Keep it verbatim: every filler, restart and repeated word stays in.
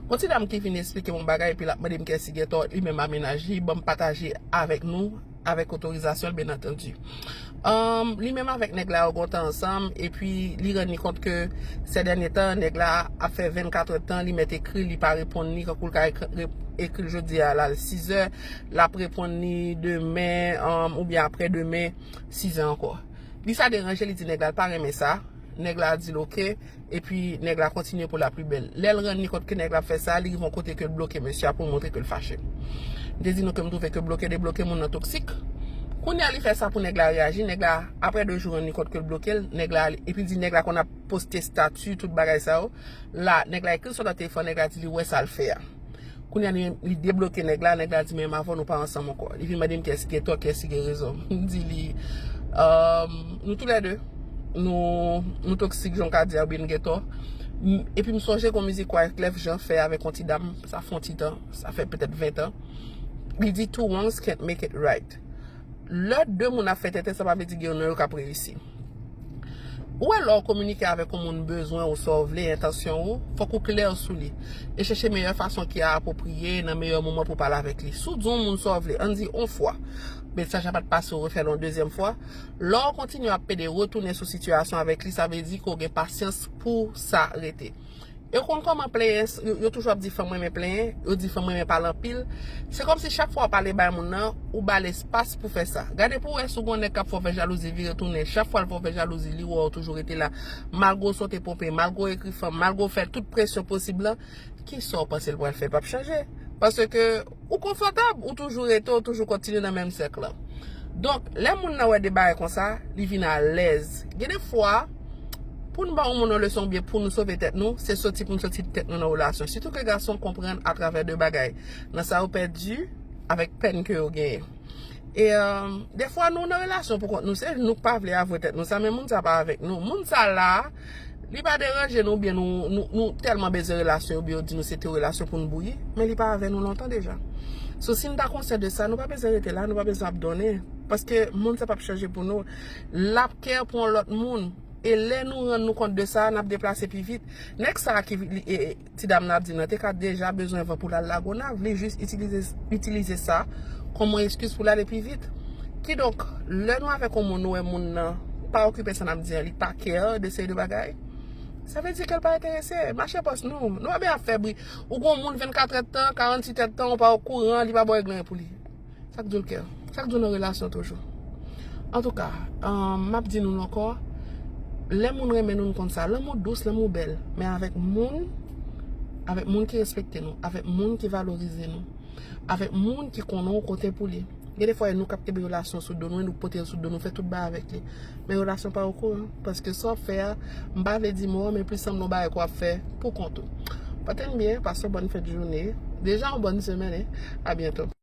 Gon ti dam ki vin esplike m yon bagay, epi l ap mande m kiyès ki gen tò, li menm a mennaj li, ban m pataje avèk nou, avèk otorizasyon l, byen antandi. Um, li menm avèk nèg la, yo gon tan ansanm, epi li rann li kont ke sè dènye tan, nèg la ap fè vennkat èdtan, li mèt ekri, li pa reponn li, kankou l ka ekri, ekri l jodi a, l al sizè, l ap reponn li demen, um, oubyen aprè demen, sizè ankò. Li sa deranje, li di nèg la, l pa renmen sa, nèg la di l oke, epi nèg la kontinye pou la pli bèl. Lè l rann li kont ke nèg la ap fè sa, li rive yon kote ke l bloke mesye a pou l montre ke l fache. M te di nou ke m twouve ke bloke debloke moun nan toksik. Kounye a li fè sa pou nèg la reyaji, nèg la, aprè de jou rann li kont ke l bloke l, nèg la, epi di nèg la konn ap poste estati, tout bagay sa yo. La, nèg la ekri l sou nan telefòn, nèg la di li wè sa l fè a. Kounye a li, li debloke nèg la, nèg la di menm avan nou pa ansanm ankò. Li vin mande m kiyès ki gen tò, kiyès ki gen rezon. M di li, um, nou toulède, nou, nou toksik, jan w ka di a, oubyen n gen tò. M, epi m sonje gon mizik Wyclef Jean fè avèk yon ti dam, sa fè yon ti tan, sa fè petèt ven tan. Li di two wrongs can't make it right. Lè de moun ap fè tenten, sa pa vle di gen youn nan yo k ap reyisi. Ou wè lè w kominike avèk yon moun bezwen ou sa w vle, entansyon ou, fòk ou klè sou li. E chèche meyè fason ki apwopriye nan meyè moman pou pale avèk li. Si w di yon moun sa w vle, ann di yon fwa, mesaj la pa t pase, ou refè l yon dezyèm fwa, lè w kontinye ap pede retounen sou sitiyasyon avèk li, sa vle di ke w gen pasyans pou sa rete. Yo konn kòman plenyen, yo, yo toujou ap di fanm renmen plenyen, yo di fanm renmen pale anpil. Se kòmsi chak fwa w pale bay moun nan, ou ba l espas pou fè sa. Gade pou w wè si w gon nèg k ap fè w fè jalouzi, vire tounen. Chak fwa l fè w fè jalouzi, li wè w toujou rete la. Malgre w sote ponpe, malgre w ekri fanm, malgre w fè tout presyon posib lan, kisa w panse l pral fè? L p ap chanje. Paske ou konfòtab, ou toujou rete, ou toujou kontinye nan menm sèk lan. Donk, lè moun nan wè de bagay konsa, li vin alèz. Gen de fwa, pou n ba yon moun yon leson oubyen pou nou sove tèt nou, se soti pou n soti tèt nou nan relasyon. Sitou ke gason konprann atravè de bagay. Nan sa yo pèdi, avèk pèn ke yo genyen. E, euh, de fwa nou nan relasyon pou kont nou, se nou k pa vle avwe tèt nou sa, men moun sa pa avèk nou. Moun sa la, li pa deranje nou, oubyen nou, nou, nou tèlman bezwen relasyon, oubyen yo di nou se te relasyon pou n bouyi, men li pa avè nou lontan deja. So, si n ta konsyan de sa, nou pa bezwen rete la, nou pa bezwen ap donnen. Paske moun sa p ap chanje pou nou. L ap kè pou yon lòt moun. E lè nou rann nou kont de sa, n ap deplase pi vit. Nèg sa a ki, li, e, e, ti dam nan ap di nan te ka deja bezwen van pou l al Lagonav, li jis itilize, itilize sa kòm yon eskiz pou l ale pi vit. Kidonk, lè nou avèk yon moun, nou wè moun nan pa okipe sa n ap di an, li pa care de seri de bagay, sa vle di ke l pa enterese. Mache pòs nou, nou pa bezwen ap fè bri. Ou gon moun vennkat èdtan, karannwit èdtan, ou pa okouran, li pa ba w règ nan pou li. Sa k di w l kè? Sa k di w nan relasyon toujou? Antouka, um, m ap di nou l ankò, lè moun renmen nou, n konn sa. Lanmou dous, lanmou bèl. Men avèk moun, avèk moun ki respekte nou, avèk moun ki valorize nou, avèk moun ki konnen w konte pou li. Gen de fwa, e nou k ap kenbe relasyon sou do nou, e nou k pote l sou do nou, fè tout bagay avèk li. Men relasyon pa okouran, paske sa w ap fè a, m pa vle di mo, men plis sanble yon bagay ke w ap fè pou kont ou. Pote n byen, pase yon bòn fèt jounen. Deja yon bòn semèn, e. A byento.